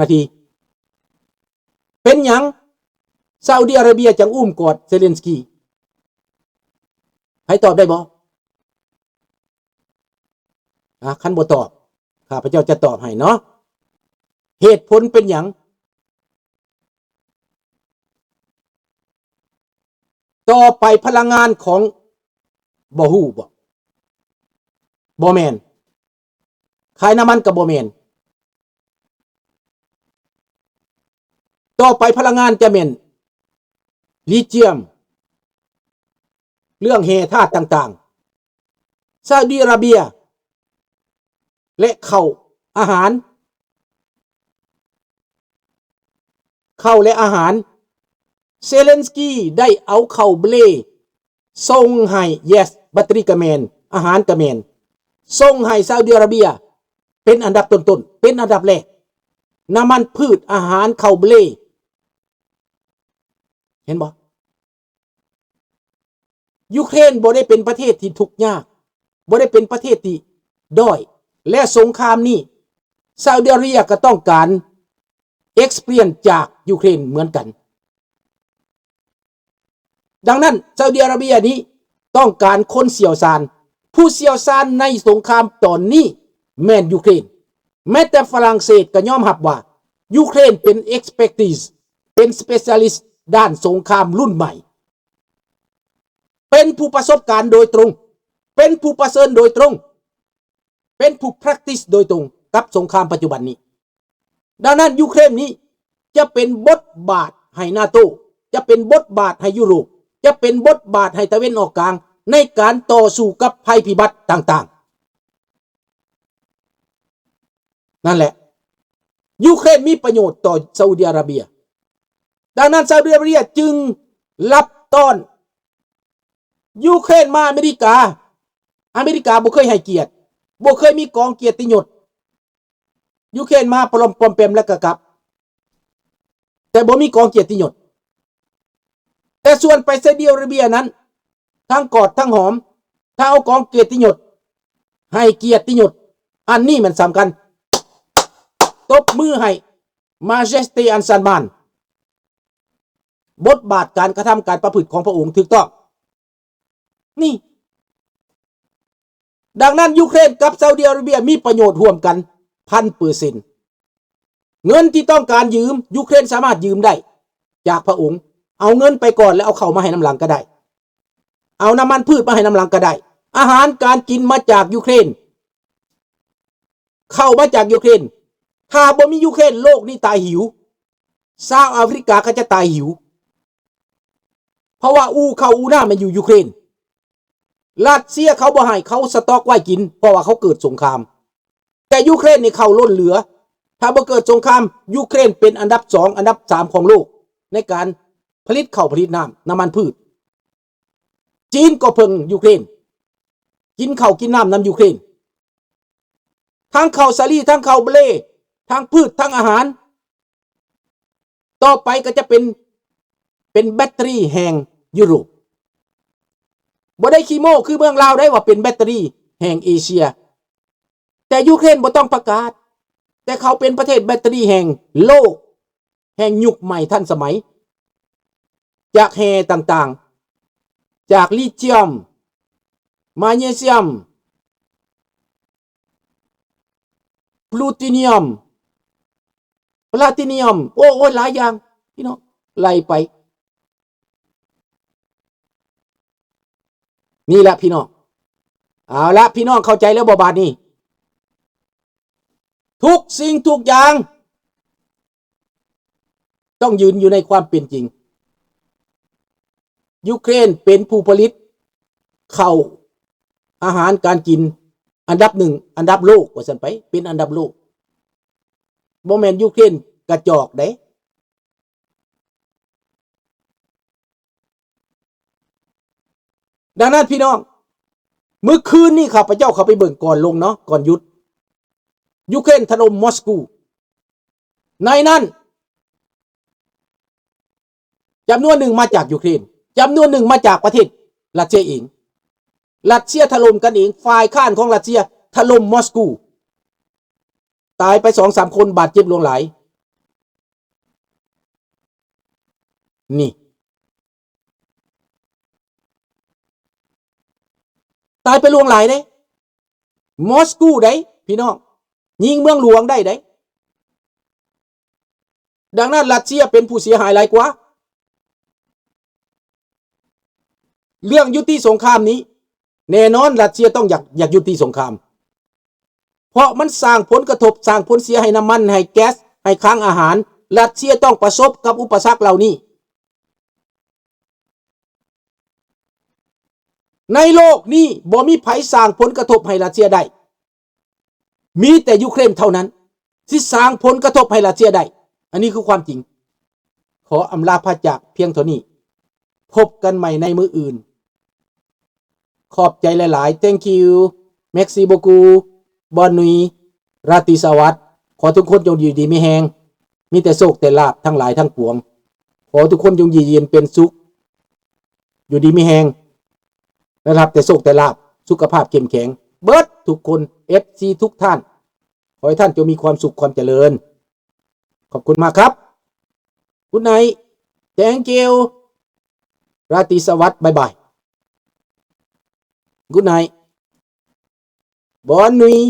ນາທີ. ເປັນຫຍັງຊາອຸດີອາຣາເບຍຈັ່ງອຸ້ມກອດເຊເລັນສກີ? ໃຜຕອບໄດ້ບໍ່? ອາ ຄັນບໍ່ຕອບ ຂ້າພະເຈົ້າຈະຕອບໃຫ້ເນາະ. ເຫດຜົນເປັນຫຍັງ? ຕໍ່ໄປພະລັງງານຂອງ ບໍ່ຮູ້ບໍ່? ບໍ່ແມ່ນ. ຂາຍນ້ຳມັນກໍບໍ່ແມ່ນ. ຕໍ່ໄປພະລັງງານຈະແມ່ນລີທຽມ, ເລື່ອງແຮ່ທາດຕ່າງໆ. ຊາອຸດີອາຣາເບຍ ແລະ ເຂົ້າອາຫານ, ເຂົ້າ ແລະ ອາຫານ. ເຊເລັນສກີໄດ້ເອົາເຂົ້າເບລສົ່ງໃຫ້, yes, ແບັດເຕີຣີກະແມ່ນ, ອາຫານກະແມ່ນ, ສົ່ງໃຫ້ຊາອຸດີອາຣາເບຍເປັນອັນດັບຕົ້ນໆ, ເປັນອັນດັບແລກ. ນ້ຳມັນພືດ, ອາຫານ, ເຂົ້າເບລ. ເຫັນບໍ່? ຢູເຄຣນບໍ່ໄດ້ເປັນປະເທດທີ່ທຸກຍາກ, ບໍ່ໄດ້ເປັນປະເທດທີ່ດ້ອຍ, ແລະ ສົງຄາມນີ້ ຊາອຸດີອາຣາເບຍກໍຕ້ອງການ experience ຈາກຢູເຄຣນເໝືອນກັນ. ດັ່ງນັ້ນ ຊາອຸດີອາຣາເບຍນີ້ຕ້ອງການຄົນຊ່ຽວຊານ, ຜູ້ຊ່ຽວຊານໃນສົງຄາມຕອນນີ້ແມ່ນຢູເຄຣນ. ແມ້ແຕ່ຝຣັ່ງເສດກໍຍອມຮັບວ່າ ຢູເຄຣນເປັນ expertise, ເປັນ specialist ດ້ານສົງຄາມລຸ້ນໃໝ່, ເປັນຜູ້ປະສົບການໂດຍຕົງ, ເປັນຜູ້ປະເຊີນໂດຍຕົງ, ເປັນຜູ້ practice ໂດຍຕົງກັບສົງຄາມປັດຈຸບັນນີ້. ດັ່ງນັ້ນ ຢູເຄຣນນີ້ຈະເປັນບົດບາດໃຫ້ນາໂຕ, ຈະເປັນບົດບາດໃຫ້ຢູໂຣບ, ຈະເປັນບົດບາດໃຫ້ຕາເວັນອອກກາງ ໃນການຕໍ່ສູ້ກັບໄພພິບັດຕ່າງໆ. ນັ້ນແຫຼະ ຢູເຄຣນມີປະໂຫຍດຕໍ່ຊາອຸດີອາຣາເບຍ. ດັ່ງນັ້ນ ຊາອຸດີອາຣາເບຍຈຶ່ງຮັບຕ້ອນຢູເຄຣນມາອາເມລິກາ. ອາເມລິກາບໍ່ເຄີຍໃຫ້ກຽດ, ບໍ່ເຄີຍມີກອງກຽດຕິຍົດ. ຢູເຄຣນມາປະຫຼອມປອມແປມແລ້ວກໍກັບ, ແຕ່ບໍ່ມີກອງກຽດຕິຍົດ. ແຕ່ສ່ວນໄປຊາອຸດີອາຣາເບຍນັ້ນ ທັງກອດທັງຫອມ, ທັງເອົາກອງກຽດຕິຍົດ, ໃຫ້ກຽດຕິຍົດ. ອັນນີ້ມັນສຳຄັນ. ຕົບມືໃຫ້ມາເຈສເຕອັນຊັນມານ. ບົດບາດການກະທຳການປະພຶດຂອງພະອົງຖືກຕ້ອງ. ນີ້. ດັ່ງນັ້ນ ຢູເຄຣນກັບຊາອຸດີອາຣາເບຍມີປະໂຫຍດຮ່ວມກັນພັນເປີເຊັນ. ເງິນທີ່ຕ້ອງການຢືມ ຢູເຄຣນສາມາດຢືມໄດ້ຈາກພະອົງ. ເອົາເງິນໄປກ່ອນ ແລ້ວເອົາເຂົ້າມາໃຫ້ນຳຫຼັງກໍໄດ້. ເອົານ້ຳມັນພືດມາໃຫ້ນຳຫຼັງກໍໄດ້. ອາຫານການກິນມາຈາກຢູເຄຣນ. ເຂົ້າມາຈາກຢູເຄຣນ. ຖ້າບໍ່ມີຢູເຄຣນ ໂລກນີ້ຕາຍຫິວ. ຊາວອາຟຣິກາກໍຈະຕາຍຫິວ. ເພາະວ່າອູ່ເຂົ້າອູ່ນ້ຳມັນຢູ່ຢູເຄຣນ. ຣັດເຊຍເຂົາບໍ່ໃຫ້, ເຂົາສະຕັອກໄວ້ກິນ ເພາະວ່າເຂົາເກີດສົງຄາມ. ແຕ່ຢູເຄຣນນີ້ເຂົ້າລົ້ນເຫຼືອ. ຖ້າບໍ່ເກີດສົງຄາມ, ຢູເຄຣນເປັນອັນດັບສອງ ອັນດັບສາມຂອງໂລກ ໃນການຜະລິດເຂົ້າຜະລິດນ້ຳ, ນ້ຳມັນພືດ. ຈີນກໍເພິ່ງຢູເຄຣນ, ກິນເຂົ້າກິນນ້ຳນຳຢູເຄຣນ. ທັງເຂົ້າສາລີ, ທັງເຂົ້າເບລ, ທັງພືດ, ທັງອາຫານ. ຕໍ່ໄປກໍຈະເປັນ, ເປັນແບັດເຕີຣີແຫ່ງຢູໂຣບ. ບໍ່ໄດ້ຂີ້ໂມ້ຄືເມືອງລາວໄດ້ວ່າເປັນແບັດເຕີຣີແຫ່ງເອເຊຍ. ແຕ່ຢູເຄຣນບໍ່ຕ້ອງປະກາດ, ແຕ່ເຂົາເປັນປະເທດແບັດເຕີຣີແຫ່ງໂລກ, ແຫ່ງຍຸກໃໝ່ທັນສະໄໝ, ຈາກແຮ່ຕ່າງໆ, ຈາກລີທຽມ, ມາເນຊຽມ, ພລູໂຕນຽມ, ພລາຕິນຽມ, ໂອ້ ໂອ້ຍ ຫຼາຍຢ່າງ ພີ່ນ້ອງ, ໄລ່ໄປ. ນີ້ລະພີ່ນ້ອງ. ເອົາລະ ພີ່ນ້ອງເຂົ້າໃຈແລ້ວບໍ່ບາດນີ້? ທຸກສິ່ງທຸກຢ່າງ ຕ້ອງຢືນຢູ່ໃນຄວາມເປັນຈິງ. ຢູເຄຣນເປັນຜູ້ຜະລິດເຂົ້າ ອາຫານການກິນອັນດັບໜຶ່ງ ອັນດັບໂລກ ວ່າຊັ້ນໄປ, ເປັນອັນດັບໂລກ. ບໍ່ແມ່ນຢູເຄຣນກະຈອກເດ້. ດັ່ງນັ້ນພີ່ນ້ອງ, ມື້ຄືນນີ້ຂ້າພະເຈົ້າເຂົ້າໄປເບິ່ງກ່ອນລົງເນາະ, ກ່ອນຢຸດ, ຢູເຄຣນຖະຫຼົ່ມມອສກູ. ໃນນັ້ນ ຈຳນວນໜຶ່ງມາຈາກຢູເຄຣນ, ຈຳນວນໜຶ່ງມາຈາກປະເທດຣັດເຊຍເອງ. ຣັດເຊຍຖະຫຼົ່ມກັນເອງ, ຝ່າຍຄ້ານຂອງຣັດເຊຍຖະຫຼົ່ມມອສກູ. ຕາຍໄປສອງສາມຄົນ, ບາດເຈັບຫຼວງຫຼາຍ. ນີ້ ຕາຍໄປຫຼວງຫຼາຍເດ້ ມອສກູໄດ້ພີ່ນ້ອງ ຍິງເມືອງຫຼວງໄດ້ເດ້. ດັ່ງນັ້ນ ຣັດເຊຍເປັນຜູ້ເສຍຫາຍຫຼາຍກວ່າ. ເລື່ອງຍຸຕິສົງຄາມນີ້ ແນ່ນອນຣັດເຊຍຕ້ອງຢາກ ຢາກຍຸຕິສົງຄາມ ເພາະມັນສ້າງຜົນກະທົບ ສ້າງຜົນເສຍໃຫ້ນ້ຳມັນ ໃຫ້ແກັສ ໃຫ້ຄັງອາຫານ. ຣັດເຊຍຕ້ອງປະສົບກັບອຸປະສັກເຫຼົ່ານີ້. ໃນໂລກນີ້ບໍ່ມີໃຜສ້າງຜົນກະທົບໃຫ້ຣັດເຊຍໄດ້. ມີແຕ່ຢູເຄຣນເທົ່ານັ້ນທີ່ສ້າງຜົນກະທົບໃຫ້ຣັດເຊຍໄດ້. ອັນນີ້ຄືຄວາມຈິງ. ຂໍອຳລາພາຈາກພຽງເທົ່ານີ້. ພົບກັນໃໝ່ໃນມື້ອື່ນ. ຂອບໃຈຫຼາຍໆ. Thank you. Merci beaucoup. Bonne nuit. ລາຕີສະຫວັດ. ຂໍທຸກຄົນຈົ່ງຢູ່ດີມີແຮງ. ມີແຕ່ໂຊກແຕ່ລາບທັງຫຼາຍທັງປວງ. ຂໍທຸກຄົນຈົ່ງຢູ່ເຢັນເປັນສຸກ. ຢູ່ດີມີແຮງ. ໄດ້ຮັບແຕ່ໂຊກແຕ່ລາບ. ສຸຂະພາບເຂັ້ມແຂງ. ເບິດທຸກຄົນ. ເອັຟຊີທຸກທ່ານ. ຂໍໃຫ້ທ່ານຈົ່ງມີຄວາມສຸກຄວາມຈະເລີນ. ຂອບຄຸນມາກຄັບ. Good night. Thank you. ລາຕີສະຫວັດ. ບາຍບາຍ. Good night. Bonne nuit.